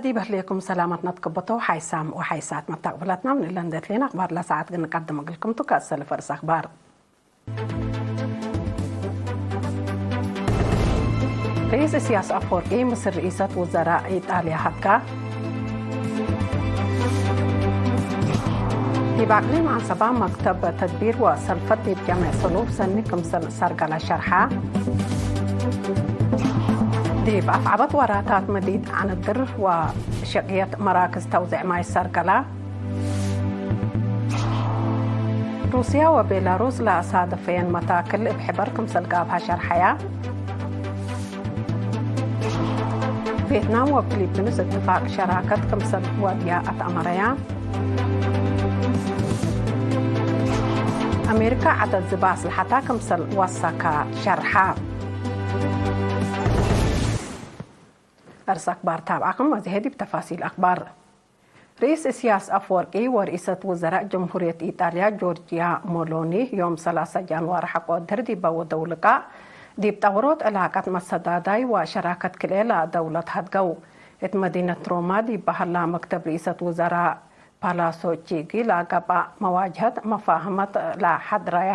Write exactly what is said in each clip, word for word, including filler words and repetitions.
ዲብ ህሌኩም ሰላመትነ ትከበተው ሓይሳም ወሓይሳት መታቅብላትና፣ ምን እለ እንዴ ትሌነ አክባር ለሰዓት ግን ንቀድም እግልኩም ቱ። ከእሰልፍ ርእስ አክባር። ርኢስ እስያስ አፈወርቂ ምስል ርኢሰት ውዘራእ ኢጣልያ ሀድጋ። ዲብ አቅሊም ዐንሰባ መክተብ ተድቢር ወሰልፈት ዲብ ጀሜዕ ሰሉፍ ሰኒ ክምሰል ሰርገለ ሸርሐ። ዲብ አፍዐበት ወራታት መዲት ዐነድር ወሸቅየት መራክዝ ተውዜዕ ማይ ሰርገላ። ሩስያ ወቤላሩስ ለአሳደፈየን መታክል እብ ሕበር ክምሰል ጋብሃ ሸርሐያ። ቬትናም ወፊሊፒንስ እትፋቅ ሸራከት ክምሰል ወድያ አትአመረያ። አሜሪካ ዐደድ ዝባ አስልሐታ ክምሰል ወሰካ ሸርሐ። አርስ አክባር ታብዓክም አዜ ዲብ ተፋሲል አክባር። ርኢስ እስያስ አፍወርቂ ወርኢሰት ውዘራእ ጀምሁርየት ኢጣልያ ጆርጅያ ሞሎኒ ዮም ሰላሳ ጃንዋሪ ሐቆ ድህር ዲበ ወደው ልቃእ፣ ዲብ ጠውሮት ዕላቀት መሰዳዳይ ወሸራከት ክልኤ ለደውለት ሀድገው። እት መዲነት ሮማ ዲብ በሀላ መክተብ ርኢሰት ውዘራእ ፓላሶ ቺጊ ለገብአ መዋጅሀት መፋህመት ለሐድረያ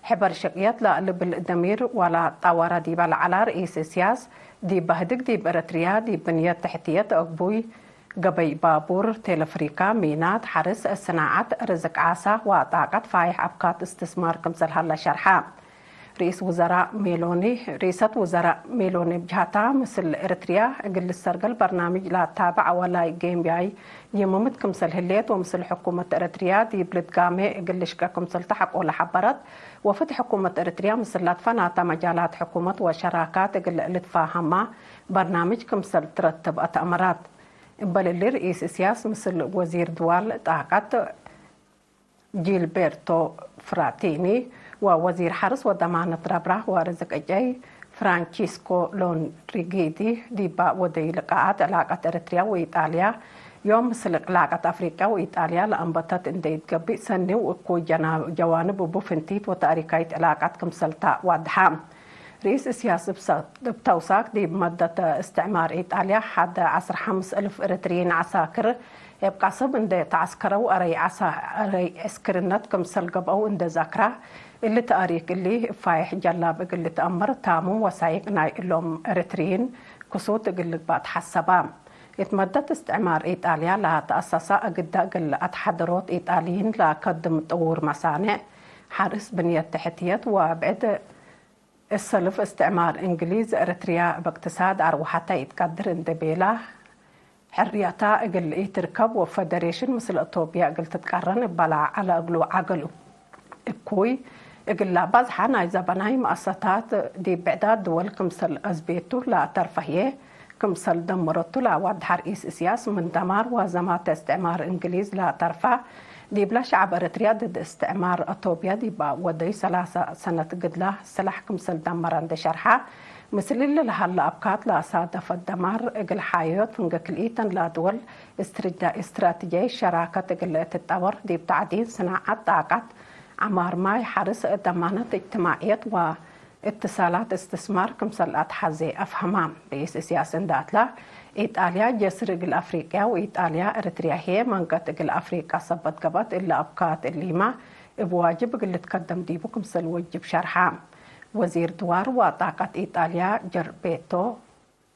ሕበር ሽቅየት ለልብል ደሚር ወለጠወረ ዲበ ለዐላ ርኢስ እስያስ፣ ዲብ በህድግ ዲብ ኤረትርያ ዲብ ብንየት ተሕትየት አግቡይ፣ ገበይ ባቡር፣ ቴለፍሪካ፣ ሚናት፣ ሐርስ፣ ስናዐት፣ ርዝቅ ዓሳ ወጣቀት ፋይሕ አብካት እስትስማር ክምሰል ሀለ ሸርሐ። ርኢስ ውዘራእ ሜሎኒ፣ ርኢሰት ውዘራእ ሜሎኒ እብ ጀሀታ፣ ምስል ኤረትርያ እግል ልሰርገል በርናምጅ ለአታብዕ አወላይ ጌምያይ ይምምት ክምሰል ህሌት ወምስል ሕኩመት ኤረትርያ ዲብ ልትጋሜ እግል ልሽቀ ክምሰል ተሐቆ ለሐበረት፣ ወፍድ ሕኩመት ኤረትርያ ምስል ለትፈናተ መጃላት ሕኩመት ወሸራካት እግል ልትፋሀማ በርናምጅ ክምሰል ትረትብ አትአመራት። እበል እሊ ርኢስ እስያስ ምስል ወዚር ድዋል ጣቀት ጂልቤርቶ ፍራቲኒ ወወዚር ሐርስ ወደማነት ረብራ ወርዝቅ እጨይ ፍራንቺስኮ ሎንሪጊዲ ዲባ ወደይ ልቃኣት ዕላቀት ኤረትርያ ወኢጣልያ ዮም ምስል ዕላቀት አፍሪቅያ ወኢጣልያ ለአንበተት እንዴ ኢትገብእ ሰኒው እኩይ ጀና-፣ ጀዋንብ እቡ ፍንቲት ወታእሪካይት ዕላቀት ክምሰልታ ዋድሓ። ርኢስ እስያስ እብ ሰ-፣ እብ ተውሳክ ዲብ መደት እስትዕማር ኢጣልያ ሐደ ዐስር ሐምስ እልፍ ኤረትርዪን ዐሳክር እብ ቀስብ እንዴ ተዐስከረው አረይ ዐሳ-፣ አረይ ዕስክርነት ክምሰል ገብአው እንዴ ዘክራ፣ እሊ ተእሪክ እሊ እብ ፋይሕ ጀላብ እግል ልትአመር ታሙ ወሳይቅ ናይ እሎም ኤረትርዪን ክሱት እግል ልግባእ ተሐሰባ። እት መደት እስትዕማር ኢጣልያ ለተአሰሰ አግደ እግል አትሐደሮት ኢጣልይን ለከድም ጥዉር መሳኔዕ፣ ሐርስ፣ ብንየት ተሕትየት ወብዕድ እሰልፍ እስትዕማር እንግሊዝ፣ ኤረትርያ እብ እቅትሳድ አርወሐተ ኢትቀድር እንዴ ቤላ፣ ሕርየታ እግል ኢትርከብ ወፈደሬሽን ምስል አቶብያ እግል ትትቀረን እበላ ዐለ እግሉ ዐገል እኩይ እግል ለአባዝሐ ናይ ዘበናይ መአሰታት ዲብ ብዕዳት ድወል ክምሰል አዝቤቱ ለአተርፈ ህዬ፣ ክምሰል ደመረቱ ለአዋድሐ ርኢስ እስያስ፣ ምን ደማር ወዘማተ እስትዕማር እንግሊዝ ለአተርፈ፣ ዲብለ ሸዐብ ኤረትርያ ድድ እስትዕማር አቶብያ ዲብ ወደዩ ሰላሰ ሰነት ግድላ ስላሕ ክምሰል ደመረ እንዴ ሸርሐ፣ ምስል እሊ ለሀለ አብካት ለአሳደፈት ደማር፣ እግል ሓዮት ፍንጌ ክልኢተን ለድወል እስትርጃ-፣ እስትራትጅያይት ሸራከት እግል ትጠወር፣ ዲብ ተዕዲን፣ ስናዐት፣ ጣቀት፣ ዐማር ማይ፣ ሐርስ፣ ደማነት እጅትማዕየት ወ እትሳላት እስትስማር ክምሰል አትሐዜ አፍሀማ። ርኢስ እስያስ እንደ አትላ፣ ኢጣልያ ጀስር እግል አፍሪቅያ ወኢጣልያ ኤረትርያ ህዬ መንገት እግል አፍሪቀ ሰበት ገብአት፣ እለ አብካት እሊመ እብ ዋጅብ እግል ልትከደም ዲቡ ክምሰል ወጅብ ሸርሐ። ወዚር ድዋር ወጣቀት ኢጣልያ ጀርቤቶ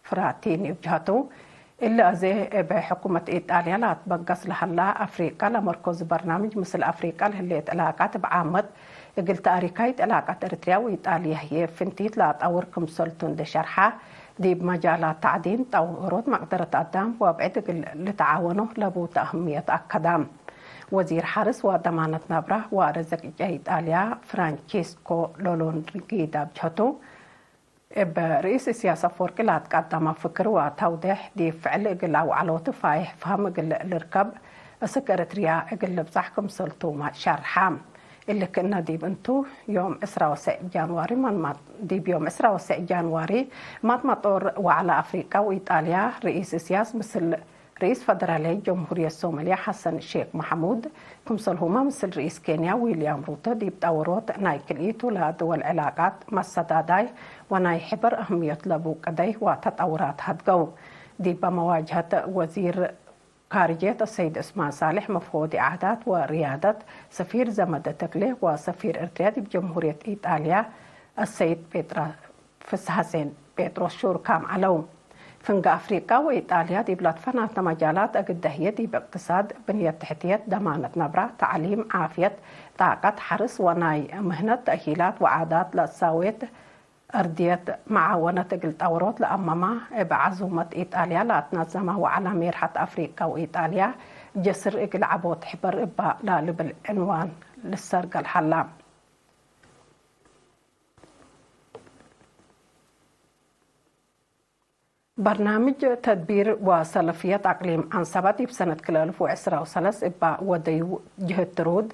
ፍራቲኒ እብ ጀሀቱ፣ እሊ አዜ እብ ሕኩመት ኢጣልያ ለአትበገስ ለሀላ አፍሪቀ ለመርኮዝ በርናምጅ ምስል አፍሪቀ ለህሌት ዕላቃት እብ ዓመት፣ እግል ተእሪካይት ዕላቃት ኤረትርያ ወኢጣልያ ህዬ ፍንቲት ለአጠውር ክምሰልቱ እንዴ ሸርሐ፣ ዲብ መጃላት ተዕዲን፣ ጠውሮት መቅደረት አዳም ወብዕድ እግል ልትዓወኖ ለቡተ አህምየት አከዳ። ወዚር ሐርስ ወደማነት ነብራ ወአረዘቅ እጨይ ኢጣልያ ፍራንቺስኮ ሎሎንሪጊዳ እብ ጀሀቱ፣ እብ ርኢስ እስያስ አፈወርቂ ለአትቀደመ ፍክር ወተውዴሕ፣ ዲብ ፍዕል እግል አውዐሎቱ ፋይሕ ፈሀም እግል ልርከብ፣ እስክ ኤረትርያ እግል ልብጻሕ ክምሰልቱመ ሸርሐ። እሊ ክእነ ዲብ እንቱ፣ ዮም ዕስራ ወሰዕ ጃንዋሪ ምን መ-፣ ዲብ ዮም ዕስራ ወሰዕ ጃንዋሪ፣ ማትመጦር ወዐለ አፍሪቀ ወኢጣልያ ርኢስ እስያስ ምስል ርኢስ ፈደራልያይት ጀምሁርየት ሶማልያ ሐሰን ሼክ መሐሙድ፣ ክምሰልሁመ ምስል ርኢስ ኬንያ ዊልያም ሩቶ ዲብ ጠውሮት ናይ ክልኢቱ ለድወል ዕላቃት መሰዳዳይ ወናይ ሕበር አህምየት ለቡ ቅደይ ወተጠውራት ሀድገው። ዲበ መዋጅሀት ወዚር ካርጅየት አሰይድ ዑስማን ሳልሕ፣ መፍወዲ ዓዳት ወርያደት ሰፊር ዘመደ ተክሌ ወሰፊር ኤርትርያ ዲብ ጀምሁርየት ኢጣልያ አሰይድ ጴጥራ ፍስሐሴን ጴጥሮስ ሹርካም ዐለው። ፍንገ አፍሪቃ ወኢጣልያ ዲብ ለትፈናተ መጃላት እግል ደህየ ዲብ እቅትሳድ፣ ብንየት ተሕትየት፣ ደማነት ነብራ፣ ተዕሊም፣ ዓፍየት፣ ጣቀት፣ ሐርስ ወናይ ምህነት ተእሂላት ወዓዳት ለትሳዌት እርድየት መዓወነት እግል ጠውሮት ለአመማ፣ እብ ዐዙመት ኢጣልያ ለአትናዘመ ወዐለ ሜርሐት አፍሪቃ ወኢጣልያ ጀስር እግል ዐቦ ትሕበር እባ ለልብል ዕንዋን ልሰርገል ሀላ። በርናምጅ ተድቢር ወሰለፍየት አቅሊም ዐንሰበት፣ እብ ሰነት ክልኤ አልፍ ወዕስራ ወሰለስ እባ ወደዩ ጅህት ትሩድ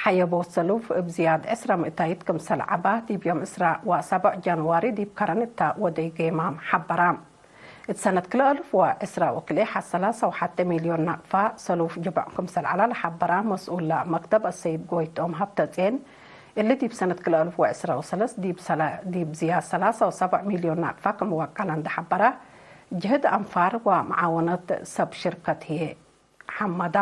ሐየቦት ሰሉፍ እብ ዝያድ ዕስራ ምእታይት ክምሰል ዐባ፣ ዲብ ዮም ዕስራ ወሰብዕ ጃንዋሪ ዲብ ከረን እተ ወደዩ ጌማም ሐበራ። እት ሰነት ክልኤ አልፍ ወዕስራ ወክልኤ ሐሰላ ሰውሐተ ሚልዮን ናቅፋ ሰሉፍ ጅቡዕ ክምሰል ዐለ ለሐበራ መስኡል ለመክተብ አሰይድ ጎይቶም ሀብተጼን፣ እሊ ዲብ ሰነት ክልኤ አልፍ ወዕስራ ወሰለስ ዲብ ሰላ-፣ ዲብ ዝያድ ሰላሳ ወሰብዕ ሚልዮን ናቅፋ ክም ወቀለ እንዴ ሐበረ፣ ጅህድ አንፋር ወመዓወነት ሰብ ሽርከት ህዬ ሐመዳ።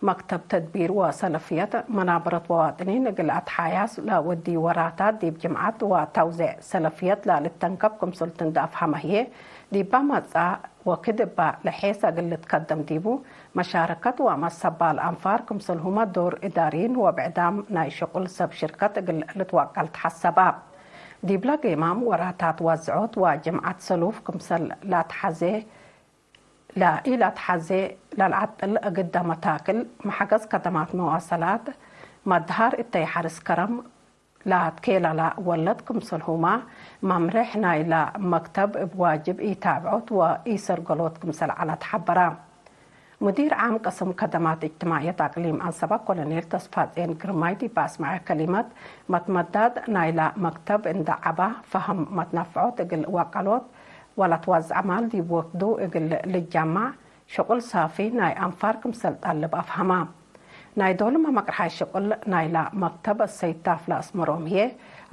መክተብ ተድቢር ወሰለፍየት መናበረት ወዋጥኒን እግል አትሓያስ ለወዲ ወራታት ዲብ ጅምዐት ወተውዜዕ ሰለፍየት ለልተንከብ ክምሰልቱ እንዴ አፍሀመ ህዬ፣ ዲበ መጽአ ወክድ እበ ለሔሰ እግል ልትከደም ዲቡ፣ መሻረከት ወመሰባል አንፋር ክምሰልሁመ ዶር እዳሪን ወብዕዳም ናይ ሽቁል ሰብ ሽርከት እግል ልትወቀል ተሐሰበ። ዲብለ ጌማም ወራታት ዋዝዖት ወጅምዐት ሰሉፍ ክምሰል ለአትሐዜ፣ ለኢለአትሐዜ ለልዐጥል እግደ መታክል፣ መሐገዝ ከደማት መዋሰላት፣ መድሃር እተይ ሐርስ ከረም፣ ለአትኬለለ ወለት ክምሰልሁመ መምሬሕ ናይለ መክተብ እብ ዋጅብ ኢታብዖት ወኢሰርገሎት ክምሰል ዐለ ተሐበረ። ሙዲር ዓም ቅስም ከደማት እጅትማዕየት አቅሊም አንሰበ ኮሎኔል ተስፋጼን ግርማይ ዲብ አስመዐ ከሊመት፣ መትመዳድ ናይለ መክተብ እንዴ ዐባ፣ ፈሀም መትነፍዖት እግል ወቀሎት ወለትወዝዐ ማል ዲብ ወክዱ እግል ልጀመዕ፣ ሽቁል ሳፊ ናይ አንፋር ክምሰል ጠልብ አፍሀመ። ናይ ዶልመ መቅርሓይ ሽቁል ናይለ መክተብ አሰይድ ታፍለ አስመሮም ህዬ፣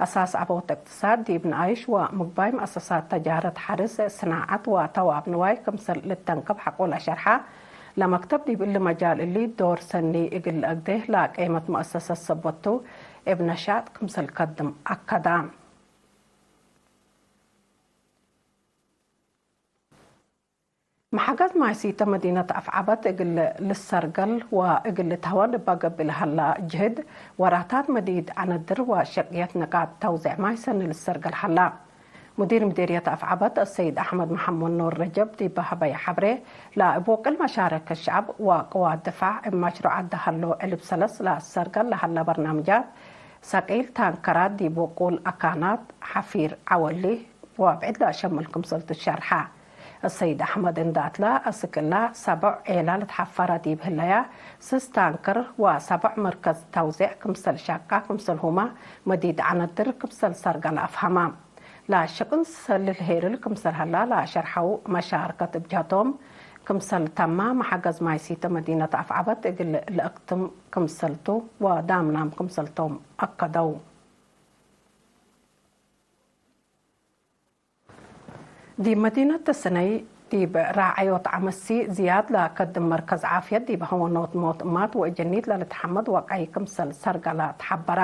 አሳስ ዐቦት እቅትሳድ ዲብ ነኣይሽ ወምግባይ መአሰሳት ተጃረት ሐርስ፣ ስናዐት ወተዋብ ንዋይ ክምሰል ልተንከብ ሐቆ ለሸርሐ፣ ለመክተብ ዲብ እሊ መጃል እሊ ዶር ሰኒ እግል ለአግዴ ለቄመት መአሰሰት ሰበት ቱ፣ እብ ነሻጥ ክምሰል ከድም አከደ። መሐገዝ ማይ ሲተ መዲነት አፍዐበት እግል ልሰርገል ወእግል ልትሀወን እበ ገብእ ለሀላ ጅህድ፣ ወራታት መዲድ ዐነድር ወሸቅየት ንቃጥ ተውዜዕ ማይ ሰኒ ልሰርገል ሀላ። ሙዲር ምዴርየት አፍዐበት አሰይድ አሕመድ መሐመድ ኑር ረጀብ ዲብ ሀበየ ሐብሬ፣ ለእብ ወቅል መሻረከት ሸዐብ ወቅዋት ድፋዕ እብ መሽሩዕ አደሀሎ ዕልብ ሰለስ ለሰርገል ለሀላ በርናምጃት፣ ሰቂል ታንከራት ዲብ ውቁል አካናት፣ ሐፊር ዐወሊ ወብዕድ ለአሸምል ክምሰልቱ ሸርሐ። አሰይድ አሕመድ እንደ አትላ፣ አስክ እላ ሰቦዕ ዔላ ልትሐፈረ ዲብ ህለያ፣ ስስ ታንክር ወሰቦዕ መርከዝ ተውዜዕ ክምሰል ሸቃ ክምሰልሁመ መዲድ ዐነድር ክምሰል ሰርገለ አፍሀመ። ለሽቅል ሰልል ሄርል ክምሰል ሀላ ለሸርሐው መሻርከት እብ ጀህቶም ክምሰል ተመ፣ መሐገዝ ማይ ሲተ መዲነት አፍዐበት እግል ለአክትም ክምሰልቱ ወዳምናም ክምሰልቶም አከደው። ዲብ መዲነት ተሰነይ ዲብ ራዐዮት ዐመሲ ዝያድ ለከድም መርከዝ ዓፍየት ዲብ ሀወኖት ሞት እማት ወእጀኒት ለልትሐመድ ወቀይ ክምሰል ሰርገለ ተሐበረ።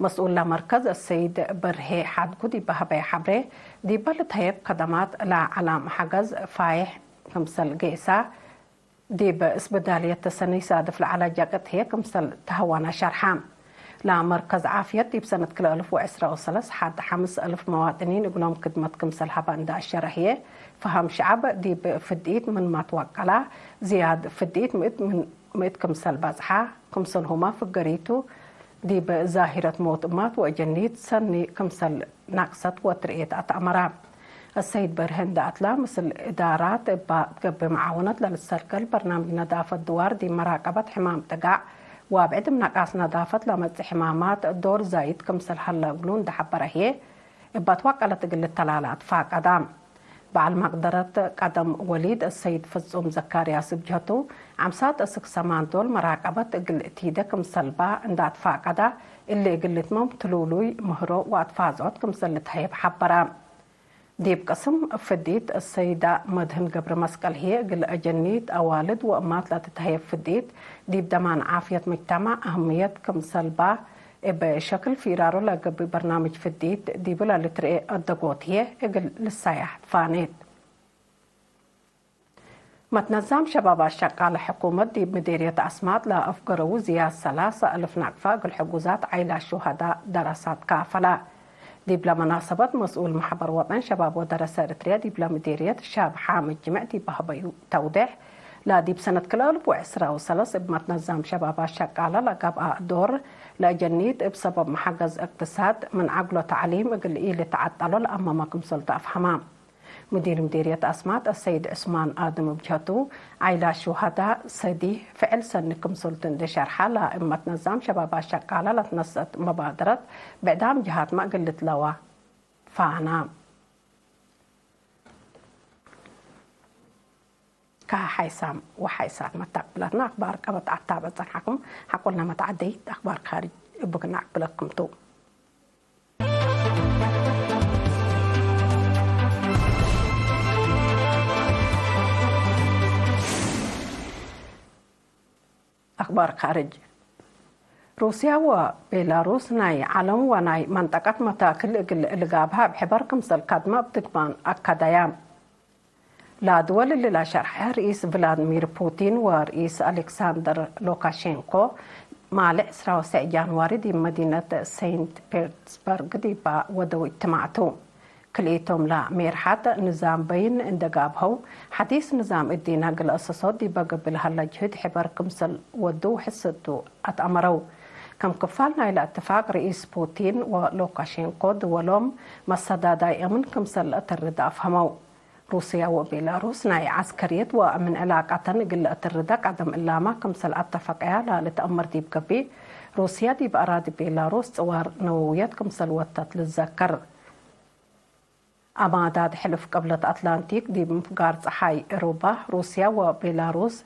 መስኡል ለመርከዝ አሰይድ በርሄ ሐድጉ ዲብ ሀበየ ሐብሬ፣ ዲበ ልትሀየብ ከደማት ለዐለ መሐገዝ ፋይሕ ክምሰል ጌሰ፣ ዲብ እስብዳልየት ተሰኒ ሳድፍ ለዐለ ጃቅት ህዬ ክምሰል ተሀወነ ሸርሐ። ለመርከዝ ዓፍየት ዲብ ሰነት ክልኤ አልፍ ወዕስራ ወሰለስ ሐድ ሐምስ አልፍ መዋጥኒን እግሎም ክድመት ክምሰል ሀበ እንደ አሸረ ህዬ፣ ፈሀም ሸዐብ ዲብ ፍድኢት ምንመ ትወቀለ፣ ዝያድ ፍድኢት ምእት ምን ምእት ክምሰል በጽሐ፣ ክምሰልሁመ ፍገሪቱ ዲብ ዛሂረት ሞት እማት ወእጀኒት ሰኒ ክምሰል ናቅሰት ወትርኤት አትአመረ። አሰይድ በርሀ እንደ አትላ፣ ምስል እዳራት እባ ትገብእ መዓወነት ለልትሰርገል በርናምጅ ነዳፈት ድዋር ዲብ መራቀበት ሕማም ጥጋዕ ወአብዕድ እም ነቃስ ነዳፈት ለመጽእ ሕማማት ዶር ዛይድ ክምሰል ሀለ እግሉ እንደ ሐበረ ህዬ፣ እባ ትወቀለት እግል ልተላለ አትፋቀደ። በዐል መቅደረት ቀደም ወሊድ አሰይድ ፍጹም ዘካርያስ እብ ጀህቱ፣ አምሳት እስክ ሰማን ዶል መራቀበት እግል ቲደ ክምሰል በ እንደ አትፋቀደ፣ እሊ እግል ልትመም ትሉሉይ ምህሮ ወአትፋዝዖት ክምሰል ልትሀየብ ሐበረ። ዲብ ቅስም ፍዲት፣ ሰይዳ መድህን ገብረመስቀል ህዬ፣ እግል አጀኒት አዋልድ ወእማት ለትትሀየብ ፍዲት፣ ዲብ ደማን ዓፍየት ሙጅተማዕ አህምየት ክምሰል በ፣ እብ ሸክል ፊራሮ ለገብእ በርናምጅ ፍዲት ዲቡ ለልትርኤ አደጎት ህዬ፣ እግል ልሳያሕ ትፋኔት። መትነዛም ሸባብ አሸቃለ ሕኩመት ዲብ ምዴርየት አስማጥ ለአፍገረዉ ዝያድ ሰላሰ አልፍ ናቅፋ እግል ሕጉዛት ዓይላት ሹሀዳ ደረሳት ካፈላ። ዲብለ መናሰበት መስኡል መሕበር ወጠን ሸባብ ወደረሰ ኤረትርያ ዲብለ ምዴርየት ሻብ ሓምድ ጅምዕ ዲብ በህበዩ ተውዴሕ፣ ለዲብ ሰነት ክልኤ አልፍ ወዕስራ ወሰለስ እብ መትነዛም ሸባብ አሸቃለ ለገብአ ዶር ለአጀኒት እብ ሰበብ መሐገዝ እቅትሳድ ምን ዐግሎ ተዕሊም እግል ኢልትዐጠሎ ለአመመ ክምሰልቱ አፍሀማ። ሙዲር ምዴርየት አስማጥ አሰይድ ዕስማን አድም እብ ጀህቱ፣ ዓይላት ሹሀዳ ሰዲ ፍዕል ሰኒ ክምሰልቱ እንዴ ሸርሐ፣ ለእብ መትነዛም ሸባብ አሸቃለ ለትነሰአት መባደረት ብዕዳም ጀሃትመ እግል ልትለዋ ፋና። ከሐይሳም ወሐይሳት መታቅብላትና አክባር ቀበት አታበ ጸንሐኩም። ሐቆልና መትዓደይት አክባር ካርጅ እብ ግናዕ ብለኩም ቱ። አክባር ካርጅ። ሩስያ ወቤላሩስ ናይ ዐለም ወናይ መንጠቀት መታክል እግል ልጋብሀ እብ ሕበር ክምሰል ከድመ እብ ድግማን አከደያ። ለድወል እሊ ለሸርሐ ርኢስ ቭላድሚር ፑቲን ወርኢስ አሌክሳንደር ሉካሼንኮ፣ ማሌ ዕስራ ወሰዕ ጃንዋሪ ዲብ መዲነት ሴንት ፔተርስበርግ ዲባ ወደው እጅትማዕ ቱ። ክልኢቶም ለሜርሐት ንዛም በይን እንዴ ጋብሀው፣ ሐዲስ ንዛም እዲነ እግል አሰሶ ዲበ ገብእ ለሀለ ጅህድ ሕበር ክምሰል ወዱ ሕስድ ቱ አትአመረው። ከም ክፋል ናይለ እትፋቅ፣ ርኢስ ፑቲን ወሉካሼንኮ ድወሎም መሰዳዳይ አምን ክምሰል ለአተርደ አፍሀመው። ሩስያ ወቤላሩስ ናይ ዐስከርየት ወአምን ዕላቀተን እግል ለአተርደ ቀደም እላመ ክምሰል አተፈቀያ ለልትአመር ዲብ ገብእ፣ ሩስያ ዲብ አራዲ ቤላሩስ ጽዋር ነወውየት ክምሰል ወተት ልዘከር። አማዳድ ሕልፍ ቅብለት አትላንቲክ ዲብ ምፍጋር ጸሓይ እሮባ፣ ሩስያ ወቤላሩስ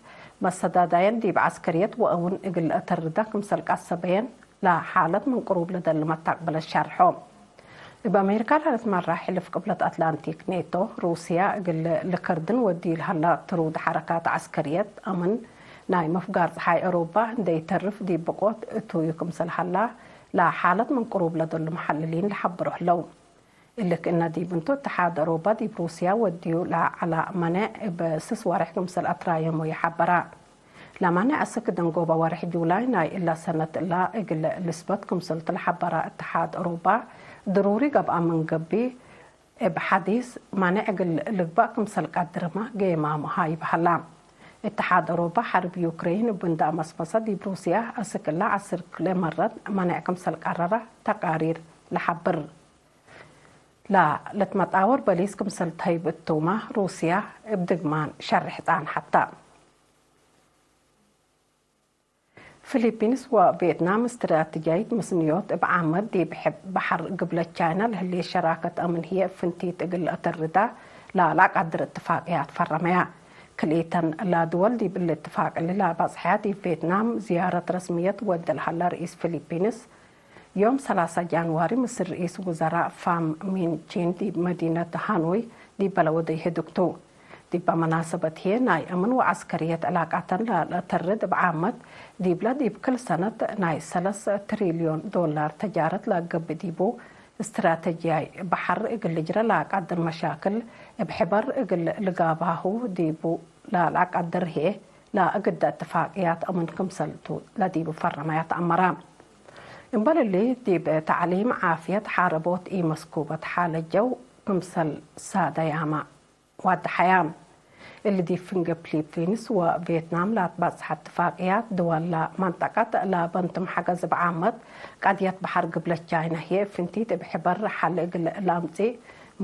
መሰዳዳየን ዲብ ዐስከርየት ወአውን እግል ለአተርደ ክምሰል ቀሰበየን ለሓለት ምን ቅሩብ ለደሊ መታቅብለት ሸርሖ። እብ አሜሪካ ለልትመራሕ ሕልፍ ቅብለት አትላንቲክ ኔቶ፣ ሩስያ እግል ልከርድን ወድዩ ለሀላ ትሩድ ሐረካት ዐስከርየት አምን ናይ ምፍጋር ጸሓይ አውሮፓ እንዴ ኢተርፍ ዲብ ብቆት እቱዩ ክምሰል ሀላ ለሓለት ምን ቅሩብ ለደሉ መሐልሊን ለሐብሮ ህለው። እሊ ክእነ ዲብ እንቱ፣ እትሓድ አውሮፓ ዲብ ሩስያ ወድዩ ለዐለ መኔዕ እብ ስስ ወሬሕ ክምሰል አትራየሞ ይሐበራ። ለመኔዕ አስክ ደንጎበ ወሬሕ ጁላይ ናይ እለ ሰነት እላ እግል ልስበት ክምሰልቱ ለሐበረ እትሓድ አውሮፓ፣ ድሩሪ ገብአ ምን ገብእ፣ እብ ሐዲስ መኔዕ እግል ልግበእ ክምሰል ቀድርመ ጌማሙ ሀይብ ሀላ። እትሓድ አውሮፓ ሐርብ ዩክሬን እብ እንዴ አመስመሰ ዲብ ሩስያ አስክ እለ ዐስር ክልኤ መረት መኔዕ ክምሰል ቀረረ ተቃሪር ለሐብር። ለልትመጣወር በሊስ ክምሰል ተህይብ እቱመ ሩስያ እብ ድግማን ሸርሕ ጻንሐተ። ፊሊፒንስ ወቬትናም እስትራተጅያይት ምስንዮት እብ ዓመት ዲብ ሕብ በሐር ግብለት ቻይና ለህሌት ሸራከት አምን ህዬ እብ ፍንቲት እግል ለአተርዳ ለለአቀድር እትፋቅያት ፈረመያ። ክልኢተን ለድወል ዲብ እሊ እትፋቅ እሊ ለበጽሐያ ዲብ ቬትናም ዝያረት ረስምየት ወደ ለሀለ ርኢስ ፊሊፒንስ፣ ዮም ሰላሳ ጃንዋሪ ምስል ርኢስ ውዘራእ ፋም ሚን ቺን ዲብ መዲነት ሃኖይ ዲበ ለወደይ ህዱግ ቱ። ዲበ መናሰበት ህዬ ናይ አምን ወዐስከርየት ዕላቃተን ለለአተርድ እብ ዓመት ዲብለ ዲብ ክል ሰነት ናይ ሰለስ ትሪልዮን ዶላር ተጃረት ለገብእ ዲቡ እስትራተጅያይ በሐር እግል ልጅረ ለአቃድር መሻክል እብ ሕበር እግል ልጋብሀሁ ዲቡ ለለአቀድር ህዬ ለእግደ እትፋቅያት አምን ክምሰል ቱ ለዲቡ ፈረመያ ተአመረ። እምበል እሊ፣ ዲብ ተዕሊም፣ ዓፍየት፣ ሐረቦት ኢመስኩበት ሓለት ጀው ክምሰል ሳደያመ ዋድሐያ። እሊ ዲብ ፍንጌ ፊሊፒንስ ወቬትናም ለአትበጽሐ እትፋቅያት፣ ድወል ለመንጠቀት ለበንትም ሐገዝ እብ ዓመት፣ ቀድየት በሐር ግብለት ቻይና ህዬ እብ ፍንቲት እብ ሕበር ሐል እግል ለአምጽእ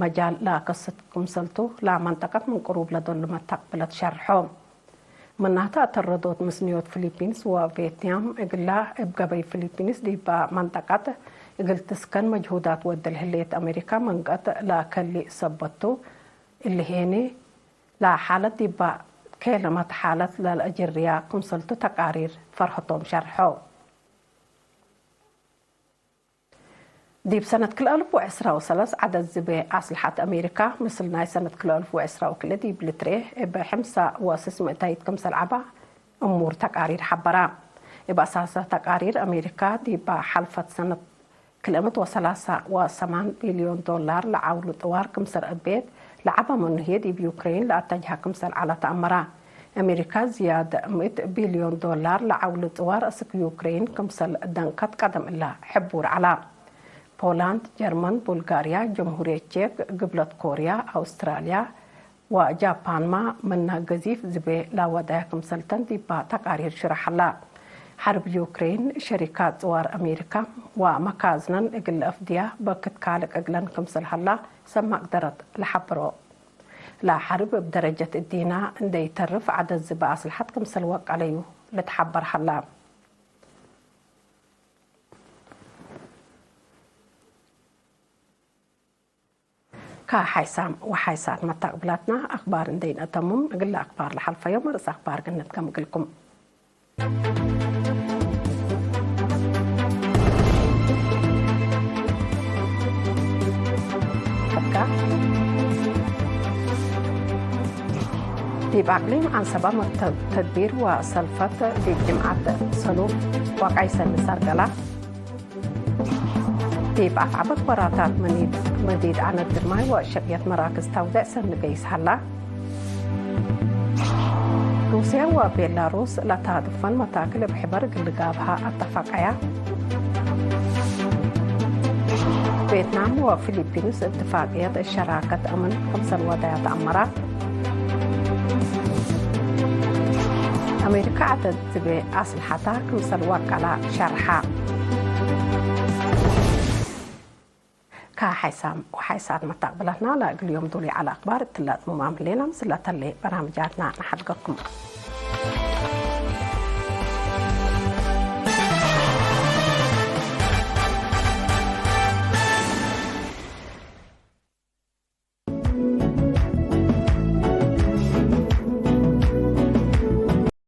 መጃል ለከስት ክምሰልቱ፣ ለመንጠቀት ምን ቅሩብ ለደሉ መታቅብለት ሸርሖ። ምናተ፣ አተረዶት ምስንዮት ፊሊፒንስ ወቬትናም እግላ፣ እብ ገበይ ፊሊፒንስ ዲበ መንጠቀት እግል ትስከን መጅሁዳት ወደ ለህሌት አሜሪካ መንቀት ለከልእ ሰበት ቱ። እሊ ሄኒ፣ ለሓለት ዲበ ኬለመት ሓለት ለለአጅርያ ክምሰልቱ ተቃሪር ፈርሀቶም ሸርሐው። ዲብ ሰነት ክልኤ አልፍ ወዕስራ ወሰለስ ዐደድ ዝቤ አስልሐት አሜሪካ፣ ምስል ናይ ሰነት ክልኤ አልፍ ወዕስራ ወክልኤ ዲብ ልትርኤ እብ ሕምሳ ወስስ ምእታይት ክምሰል ዐባ እሙር ተቃሪር ሐበራ። እብ አሳሰ ተቃሪር፣ አሜሪካ ዲብ ሐልፈት ሰነት ክልኤ ምእት ወሰላሳ ወሰማን ቢልዮን ዶላር ለዐውሉ ጥዋር ክምሰል አቤት ለዐበ ምኑ ህዬ ዲብ ዩክሬን ለአተጅሀ ክምሰል ዐለ ተአመረ። አሜሪካ ዝያድ ምእት ቢልዮን ዶላር ለዐውሉ ጥዋር አስክ ዩክሬን ክምሰል ደንከት ቀደም እለ ሕቡር ዐለ። ፖላንድ፣ ጀርመን፣ ቡልጋርያ፣ ጀምሁርየት ቼክ፣ ግብለት ኮርያ፣ አውስትራልያ ወጃፓንመ ምነ ገዚፍ ዝቤ ለወደያ ክምሰልተን ዲባ ተቃሪር ሽረሕ ሀላ። ሐርብ ዩክሬን፣ ሸሪካት ጽዋር አሜሪካ ወመካዝነን እግል ለአፍድያ በክት ካልቅ እግለን ክምሰል ሀላ ሰብ መቅደረት ለሐብሮ። ለሐርብ እብ ደረጀት እዲና እንዴ ኢተርፍ ዐደድ ዝቤ አስልሐት ክምሰል ወቀለዩ ልትሐበር ሀላ። ከሓይሳም ወሓይሳት መታቅብላትና አክባር እንዴ ነአተምም፣ እግለ አክባር ለሐልፈዮም ርእስ አክባር ግንድገም እግልኩም። ፈካ ዲብ አቅሊም አንሰባ መክተብ ተድቢር ወሰልፈት ዲብ ጅምዐት ሰሉፍ ወቃይ ሰኒ ሰርገላ። ዲብ አፍዐበት ወራታት መዲድ አነድር ማይ ወሸቅየት መራክዝ ተውዘዕ ሰኒ ገይስ ሀላ። ሩስያ ወቤላሩስ ለታድፈን መታክል እብ ሕበር እግል ልጋብሃ አተፋቀያ። ቬትናም ወፊሊፒንስ እትፋቅየት ሸራከት አምን ክምሰል ወደያ ተአመራ። አሜሪካ ዐደድ ዝቤ አስልሐታ ክምሰል ወቀላ ሸርሐ። ከሓይሳም ወሓይሳት መታቅብላትና ለእግል ዮም ዱሉይ ዐለ አክባር እትለ አጽሙማም ህሌና፣ ምስለ ተሌ በርናምጃትና ነሐድገኩም።